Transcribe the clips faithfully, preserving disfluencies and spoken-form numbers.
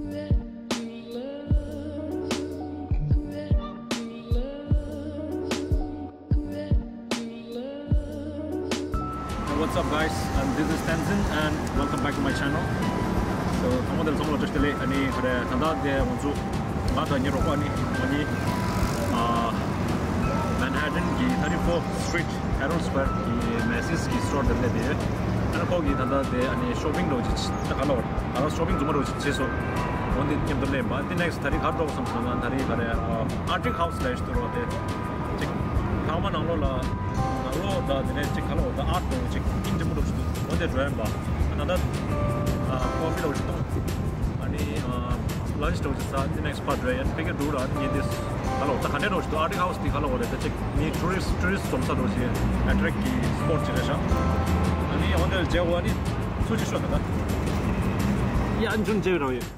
What's up, guys? And this is Tenzin, and welcome back to my channel. So, ཚང་མ་དེ་ཚང་མ་ལ་བཀྲ་ཤིས་བདེ་ལེགས། ཨ་ནི་ག་རེ་ད་ལྟ་དེ་ང་ཚོ་ང་དང་ངའི་རོགས་པ་ནི་ང་གཉིས་ཨ་Manhattan གི thirty-fourth Street Herald Square གི་Macy's གི་store དེར་སླེབས་ཏེ་ཡོད། ཨ་ནི་ཁོ་གིས་ད་ལྟ་དེ་ཨ་ནི་shopping འདྲ་བོ་ཅིག་ད་ག་ལ་བར་ད་ལ་shopping རྫུན་མ་འདྲ་བོ་ཅིག་བྱས་སོང་། འོ་འདི་མཉམ་དུ་སླེབས་པ་འདི་next ད་རེས་ག་རེ་འགྲོ་དགོས་བསམ་སོང་ན། ད་རེས་ག་རེ་ཨ་Arctic House ལབ་ཞིག་འདུག་རོགས་དེ་ཅིག་ལྷག་མ་ནང་ལོགས་ལ་ནང་ལོགས་ད་དེ་ནས་ཅིག་ག་ལ་འོ་ད་ཨར་འདྲ་བོ་ཅིག་ཨིན་ཆེན་པོ་འདྲ་བོ་ཅིག་འདུག་འོ་དེ་འགྲོ་ཡིན་པ། ཨ་ན་ད་ཨ་ཀོ་ཕི་འདྲ་བོ་ཅིག་བཏུང་། ཨ་ནི་ཨ་lunch འདྲ་བོ་ཅིག་ཟ། འདི་next part འགྲོ་ཡིན། ཕ་གིར་འགྲོ་ར་ངས་འདི་ག་ལ་འོ་ད་ག་འདྲ་འདྲ་བོ་ཅིག་འདུག Arctic House འདི་ག་ལ་འོ་རེད། ད་ཅིག་ནི་tourist tourist འཛོམས་ས་འདྲ་བོ་ཅིག་attract གི་spot ཅིག་རེད་ཤག་ཨ་ནི་འོ་དེ་ལ་མཇལ་བ་ནི་ཚུར་ཅིག་ཤོག་ད་ད། ཡ་ཨན་ཆུང་མཇལ་རང་ཡོད།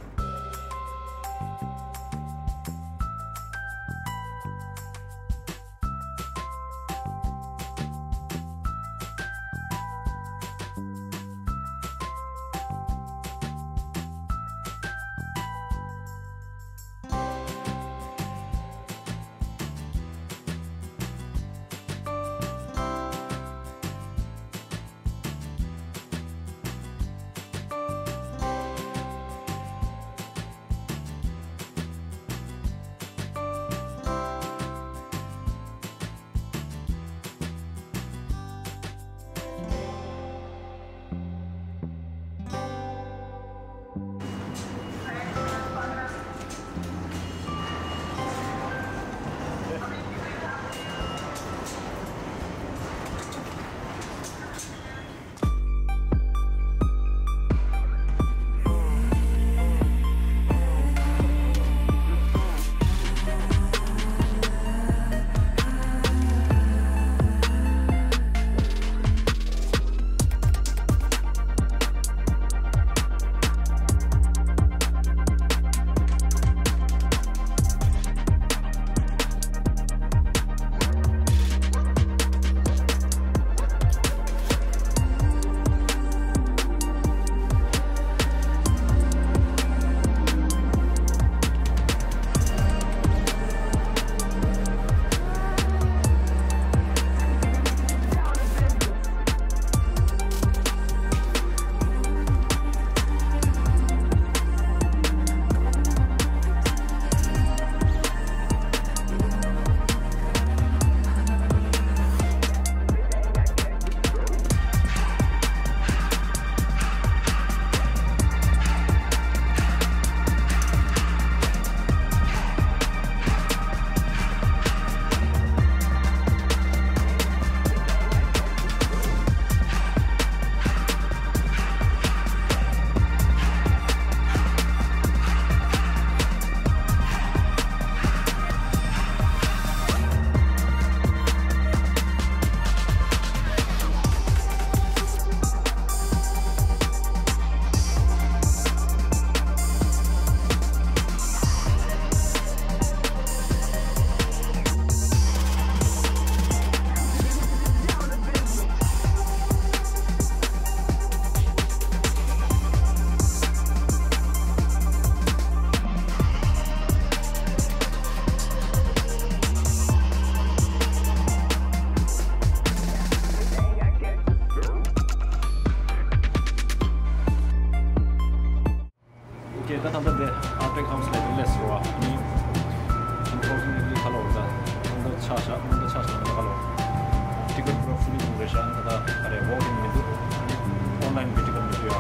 ཨོ་ཁེ། ད་ད་ལྟ་འདི་Arctic House ལ་སླེབས་སོང་བ། ཨ་ནི་unfortunately ག་ལ་འོ་ད་སྔོན་འགྲོ་ཆག་ཤག་སྔོན་འགྲོ་ཆག་ཤག་ད་ག་ལ་འོ་ticket block fully book རེད་ཤག་ད་ད་ག་རེ་walk in མི་འདུག་ཨ་ནི་online གི་ticket མི་འདུག་ཡ།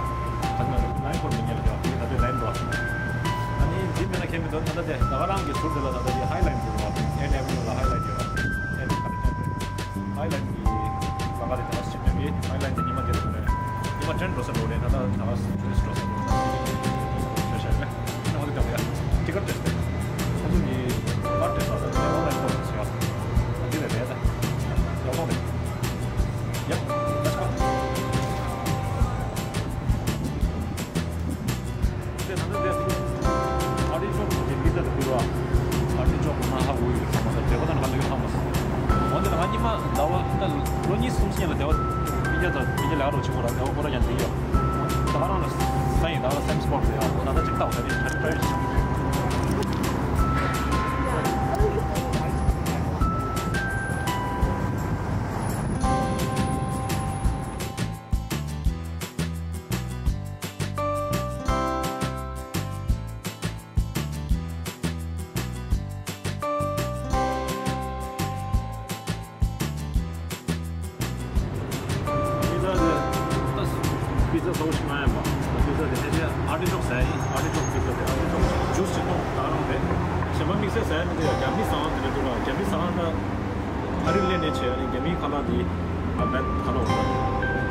ད་ད་line བར་མི་ཉན་ལ་ཡ། ད་ད་line འགྲོ། ཨ་ནི་འདི་མེད་ན་ཁྱད་མི་འདུག་ད་ད་དེ་ད་ག་རང་གི་ཟུར་དེ་ལ་ད་ད་དེ་High Line འདུག་ར། Eighth Avenue ལ་High Line ཡོད་ར། ཨེ་ནི་ག་རེ་ཅན་རེད། High Line གི་ལམ་ཁ་རེད། ད་ང་ཚོ་ཆེད་དོན་གྱི་High Line དེ་ཉི་མ་བརྒྱད་དུ་རེད། ཉི་མ་train འགྲོ་ས་འགྲོ་རེད། ད་ད་ད་ང་ཚོ་tourist འགྲོ་ས་འགྲོ་ས་ཆེ་ཆེ་ཆེ་ཆེ་རེད། ཨ་ནི་ང་ཚོ་ཀྱང་རེད། ticket test རེད། ང་ཚོ་གི་card test ལ་ད་online course ཞིག་ཡོད། ད་འདི་ལས་རེད། ད་ཡག་པོ་རེད། Yep, let's go. དེ་ད་ནི་དེ་ཨ་རི་ཕྱོགས་ཀྱི་དེ་ལི་ད་དུ་བུ་ར། ཨ་རི་ཕྱོགས་ཀྱི་ན་ཧ་འུ་ཡི་ཚང་མ་ད་དེ་བ་དང་ག་ལ་ཡོད་ཧ་མ་སོང་། འོན་ཏེ་ང་གཉིས་མ་ཟླ་བ་ད་ལོ་གཉིས་གསུམ་ཕྱིན་ལ་དེ་བ་མི་རྒྱ་ད་མི་རྒྱ་ལ་རོ་ཆུ་བོ་ར་དེ་བ་ཁོ་ར་ཀྱང་དེ་ཡོད། ད་ང་རང་ལ་ས་ཡིན་ད་ལ་same spot རེད་ཡ། ད་ད་ཅིག་ལྟ་བ་ད་ནི་ཁྲ་ཁྲ་ དམིགས་བསལ་ཟེར་ཡ་མི་འདུག་ཡ། རྒྱ་མི་ཟ་ཁང་དེ་འདྲ་འདུག་ར། རྒྱ་མི་ཟ་ཁང་ད་ཨ་རི་སླེབས་ནས་བྱས་ཨ་ནི་རྒྱ་མིའི་ཁ་ལག་འདི་ཨ་བན་ཁ་ལག་འོ་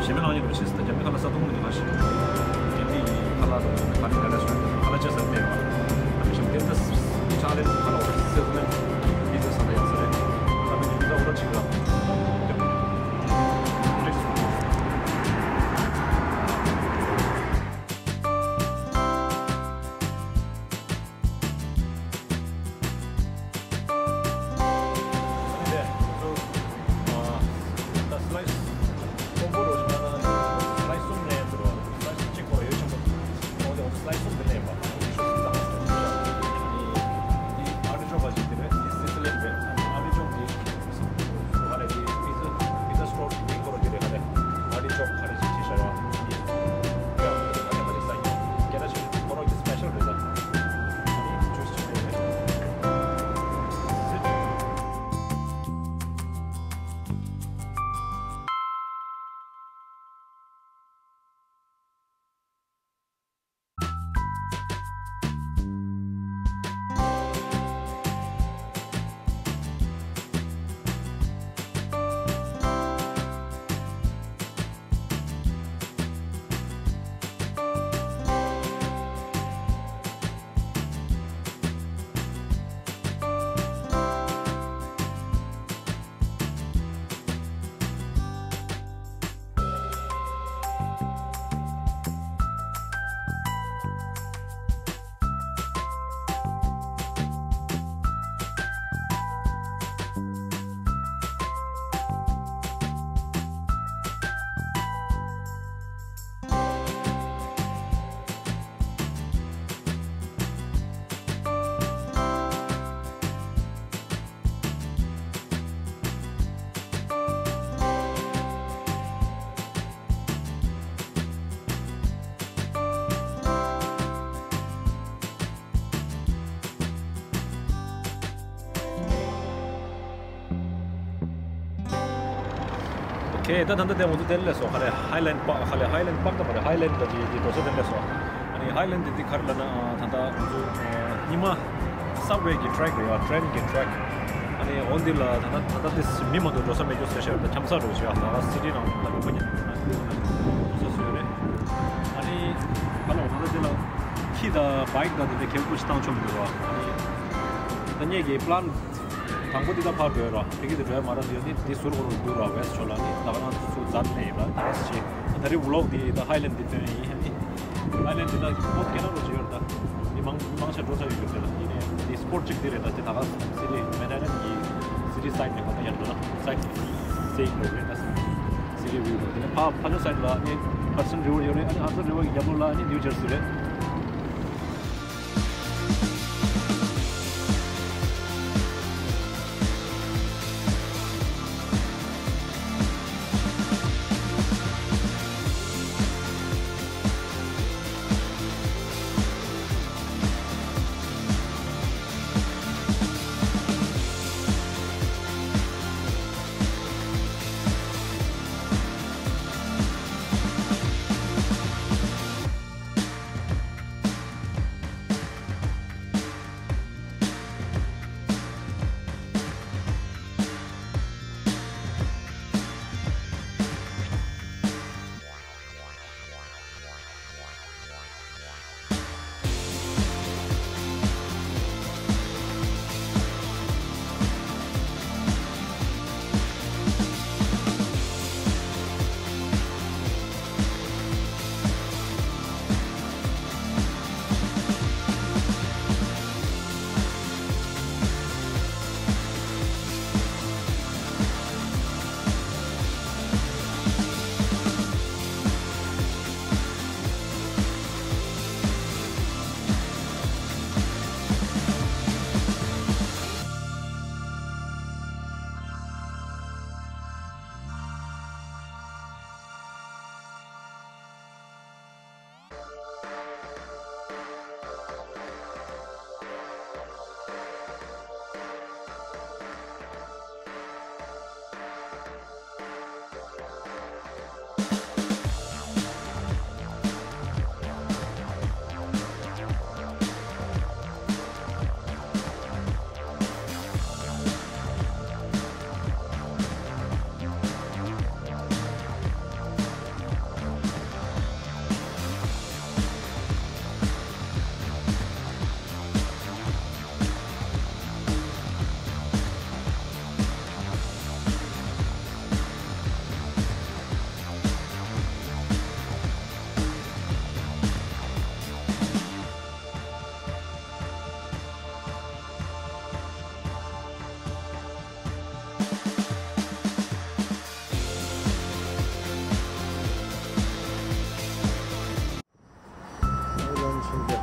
ཞེ་མེད་ལང་ཡིན་རོ་ཞེས་ད་རྒྱ་མི་ཁ་ལག་ས་སྟོང་ནས་ཁ་ཤས་རྒྱ་མིའི་ཁ་ལག་དང་ཁ་ལག་རེ་སུ་ཁ་ལག་ཆ་ས་མེད་པ་ཨ་ནི་ཞིག་དེ་ད་ཆ་ལེ་ཁ་ལག་སེ་སུ་ལེ་མི་ཚེ་ས་ད་ཡང་ས་རེ་ད་མི་ཚེ་འོ་ར་ཆིག་ར། ད་སི་ལའི་སི་ཀོམ་པོ་རོ་ཞིག་ན་སི་ལའི་སི་གསུམ་ནས་ཡང་ཟེར་བ་སི་ལའི་སི་གཅིག་ཁོ་ར་ཡོད་ཆེན་པོ་འོ་དེ་འོ་སི་ལའི་སི་གསུམ་དེ་ལེན་པ་ཨ་ནི་ཤོག་སི་ད་ཧང་སོ་ཨ་ནི་ཨ་རི་ཅོག་ག་ཞིག་དེ་རེད། དེ་སི་སི་ལེན་པས་ཨ་རི་ཅོག་དེ་ཧ་ལས་དེ་པི་ཛ་པི་ཛ་སི་ཊོར་དེ་ཁོ་ར་དེ་རེད། ཧ་ལས་ཨ་རི་ཅོག་ཧ་ལས་ཞིག་ཆེ་ཤ་ར་ཨ་ནི་ཀ་ཧ་ལས་ཧ་ལས་ས་ཡིན་སྐད་ཆ་ཆེ་ཁོ་ར་གི་སི་པེ་ཤལ་རེད། ད་ཨ་ནི་ཇུས་ཆེ་རེད། ཨོ་ཁེ། ད་ད་ལྟ་དེ་ང་ཚོ་དེར་སླེབས་སོང་། ཧ་ལས་ཧའི་ལེན་པ་ཧ་ལས་ཧའི་ལེན་པརྐ་ད་མ་རེད། ཧའི་ལེན་ད་དེ་དེ་འགྲོ་ས་དེར་སླེབས་སོང་། ཨ་ནི་ཧའི་ལེན་དེ་དེ་ག་རེ་ལབ་ན་ཨ་ད་ལྟ་ང་ཚོ་ཨ་ཉི་མ་སབ་ཝེ་གི་ཊེ་རེག་རེད་ཡ། ཊེན་གི་ཊེ་རེག་ཨ་ནི་འོ་འདི་ལ་ད་ལྟ་ད་ལྟ་དེ་མི་མ་གཏོགས་འགྲོ་ས་མེད་རྒྱུ་ཟེར་ཤག་ད་འཁྱམ་ས་རེད་ཤག་ད་ག་སི་ཊི་ནང་ད་ལུང་པ་ཉན་ན་འགྲོ་ས་སུ་ཡོད་རེད། ཨ་ནི་ཧ་ལོ་ད་ལྟ་དེ་ལ་ཁྱི་དང་བྷའིཀ་དང་དེ་འདྲ་གལ་པོ་ཞིག་བཏང་ཆོག་མི་འདུག་ར། ཨ་ནི་ད་ངེད་ཀྱི་པི་ལན་དང་པོ་འདི་ད་ཕར་འགྲོ་ཡ་ར། ཕ་གི་དེ་འགྲོ་ཡ་མ་ར། དེ་ནི་འདི་ཟུར་ཁོ་རུ་འདུག་ར། ཝེ་སི་ཊི་ཕྱོགས་ལ་ནི་ད་ག་རང་ཚུར་འཛར་ནས་ཡིན་ར། ད་ག་སེ་ད་རེས་ཝི་ལོག་འདི་ད་ཧའི་ལེན་འདི་སྟོན་ཡིན། ཨ་ནི་ཧའི་ལེན་འདི་ད་ཁོ་སྐད་ན་རོ་ཅི་ཡོད་ར། ད་མི་མང་མི་མང་ཆེ་འགྲོ་ཚར་ཡོད་རེད། དེ་ལ་ཡིན་ནའི་འདི་སི་པོ་ཊི་གཅིག་འདི་རེད། ད་དེ་ད་ག་སི་ཊི་མན་ཧ་ཊན་གི་སི་ཊི་སའེ་ཌི་ནས་གོ་ད་ཡར་འགྲོ་ན་སའེ་ཌི་སེ་ཡིན་འགྲོ་རེད། ད་སི་ཊི་ཝིའུ་རེད། དེ་ནས་ཕ་ཕ་ཇོ་སའེ་ཌི་ལ་ནི་ཧ་ཌི་སན་རི་ཝར་ཡོད་རེད། ཨ་ནི་ཧ་ཌི་སན་རི་ཝར་གི་རྒྱབ་ལོགས་ལ་ནི་ནིའུ་ཇར་སི་རེད།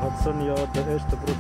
Hudson Yard, the edge, the brook.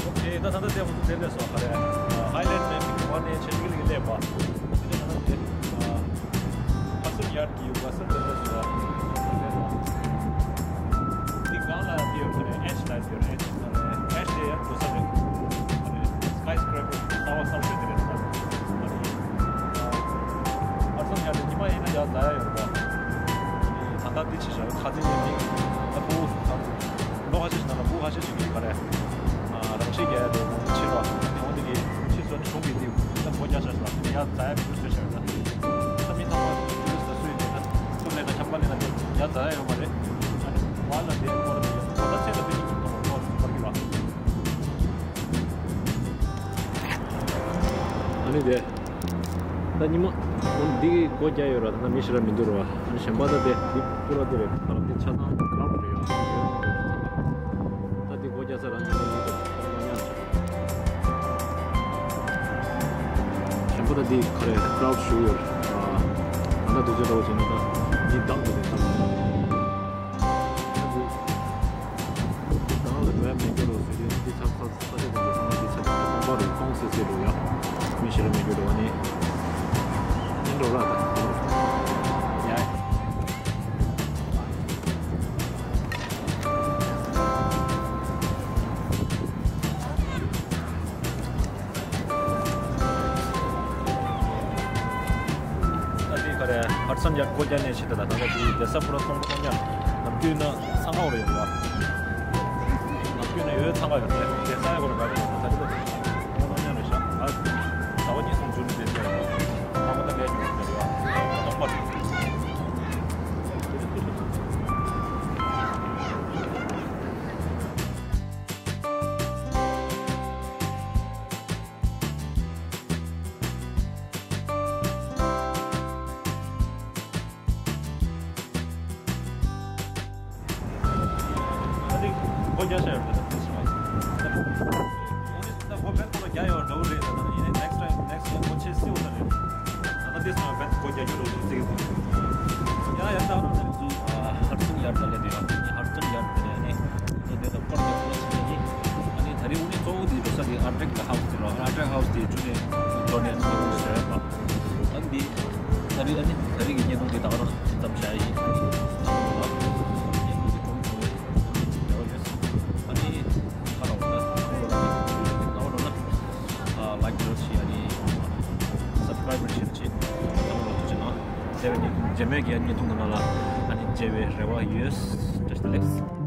ཨོ་ཁེ། ད་ད་ལྟ་དེ་ང་ཚོ་དེ་ནས་སོང་ག་རེ། ཧའི་ལེན་ཌི་མེབ་ཀྱི་ཕར་ནས་ཆེ་ཆུང་ལ་སླེབས་པ། དེ་ནས་ད་ལྟ་དེ་ཧ་སོན་ཡར་གྱི་ཡུལ་ག་སར་དེ་ནས་སོང་། འདི་སྒང་ལ་དེ་ཡོད་ག་རེ། ཨེ་ཤི་ལ་དེ་ཡོད་རེད། ཨེ་ཤི་ལ་ཡར་འགྲོ་ས་རེད། སི་ཀའི་སི་ཀེ་རེ་པར་གསར་པ་གསར་ཤོས་དེ་རེད། ཧ་སོན་ཡར་དེ་ཉི་མ་ཡིན་ན་ཡར་འཛེག་ཡ་ཡོད་རེད་པ། ད་ལྟ་འདི་ཆེ་ཤོས་ཁ་ཚིག་ཡིན་ནི་ད་ཕྲུ་གུ་ལོ་ཁ་ཤས་ཤིག་ནང་ལ་ཕྲུ་གུ་ཁ་ཤས་ཤིག་གིས་ག་རེ། ཨ། རང་ཤེད་རྒྱག་ཡ་དེ་ང་ཚོ་ཕྱིར་རོ། དེ་འོ་འདི་གི་ཕྱིར་སོ་ནི་གཞུང་གི་འདི་ད་སྒོ་རྒྱག་བཞག་ཤག་དེ་ཡར་འཛེག་ཡ་མི་འདུག་ཟེར་བཤད་ཡོད་ན། ད་མི་ཚང་མ་ཊུ་རི་སི་ཊི་ལ་སུ་ཡིན་ནའི་ད་ཁོ་ལས་ན་ཁྱམས་པ་ལས་ན་དེ་ཡར་འཛེག་ཡ་ཡོད་མ་རེད། ཨ་ནི་བར་ལ་དེ་སྐོར་ར་དེ་ཡོད་ད་ཚད་ལ་དཔེ་ཅིག་གི་ཐོག་ལ་ཐོག་ཐོག་གི་ལ། ཨ་ནི་དེ། ད་ཉི་མ། འོ་འདི་སྒོ་རྒྱག་ཡོད་ར། ད་མི་ཞེ་དྲག་མི་འདུག་ར། ཨ་ནི་གཞན་པ་ད་དེ་འདི་ཕྲུ་གུ་དེ་རེད། ད་ར་འདི་ཆ་ཚང་ཀ་ལབ་རེད་ཡ། ད་འདི་སྒོ་རྒྱག་ས་རང་ཉི་མ་འདི་འདུག་གཞན་པ་ད་འདི་ག་རེ་ཀ་ལབ་ཞུ་ཡོད་ར། ཨ། ད་ལྟ་དུས་ཚོད་འདྲ་བོ་བྱས་ན་ད་འདི་བདག་འདི་རེད་ད། ད་འདི་གང་ལ་འགྲོ་ཡ་མེད་སྐྱོ་རོགས་ཟེར་དུས་འདི་ཚ་ཚ། ས་ཆ་དེ་ཚང་མ་འདི་ཚ་དེ་སྟོང་པ་རུ་སྟོང་སེ་སེ་རུ་ཡ། མི་ཤི་ར་མི་རྒྱུ་རུ་བ་ནི། ཉིན་འགྲོ་ར་ད། ཡ། ད་དེ་ག་རེ་ཧ་སོན་ཡར་སྒོ་རྒྱག་ནས་ཆེ་ད་ད་ད་ད་དེ་བསྡད་ས་ཁོ་ར་སྟོང་པ་སྟོང་ཉག་ནམ་རྒྱུན་ན་ཚང་ཁ་བ་རེད་ཡོད་ར། ང་བསྐྱོད་ནས་ཡོད་ཚང་ག་ཡོད་རེད། དེ་ས་ཡ་གོ་ར་ར་རེད། ད་ཆ་ལོ་ད་ལོ་ཉ་རེད་ཤག་ང་ཟླ་བ་གཉིས་གསུམ་འཇུ་ནས་བསྡད་ཡོད་རེད། ད་མ་ད་ལས་ཡོད་རེད་ཡ། སྟོང་པ་རེད། ཨ་ནི་སྒོ་རྒྱག་བྱ་ཡོད་པ་དང་དེ་སོང་། ད་སྒོ་བེད་ཁོ་ལ་རྒྱག་ཡོད་འདྲ་བོ་རེད། ད་ཡིན་ནའི་next time next time སྒོ་ཕྱེ་སྲིད་འོ་ད་རེད། ད་དེ་སོང་བེད་སྒོ་རྒྱག་རྒྱུ་རེད་ཟེར་གི་འདུག་ཡ་ཡ་ད་ང་ཚོ་ཧར་སོན་ཡར་ད་ལས་དེ་ཡང་ཧར་སོན་ཡར་དེ་ནས་ཨ་ནི་ད་དེ་ད་སྐོར་རྒྱག་སྐོར་བྱེད་ནས་ཨ་ནི་ད་རེས་དངོས་གནས་གཙོ་བོ་དེ་འགྲོ་ས་དེ་ཨར་ཊེག་ལ་ཧའུ་སི་དེ་རེད། ཨར་ཊེག་ཧའུ་སི་དེ་བཅུ་ནས་འགྲོ་ནས་ཨ་ནི་ཨ་ནི་ད་རེས་ཨ་ནི་ད་རེས་ཀྱི་བརྙན་ཐུང་དེ་ད་ག་རང་ཙམ་བྱ་ཡིན། ཨ་ནི་ཚང་མ་ལ་བརྙན་ཐུང་དེ་གྲུབ་སོང་བའི་ཨ་ནི་རེ་བ་ཡོད། ཨ་ནི་ཁ་ར་འོ་ན་ཁོ་ར་ལ་ནི་ལ་བ་འགྲོ་ན་ལའིཀ་འགྲོ་ཆེ། ཨ་ནི་སབ་སི་ཀ་རའིབ་བྱེད་ཆེ། ཚང་མ་ལ་ཐུགས་རྗེ་གནང་། དེ་བས་ནི་རྗེས་མའི་གི་བརྙན་ཐུང་ནང་ལ་ཨ་ནི་མཇལ་བའི་རེ་བ་ཡོད། བཀྲ་ཤིས་བདེ་ལེགས།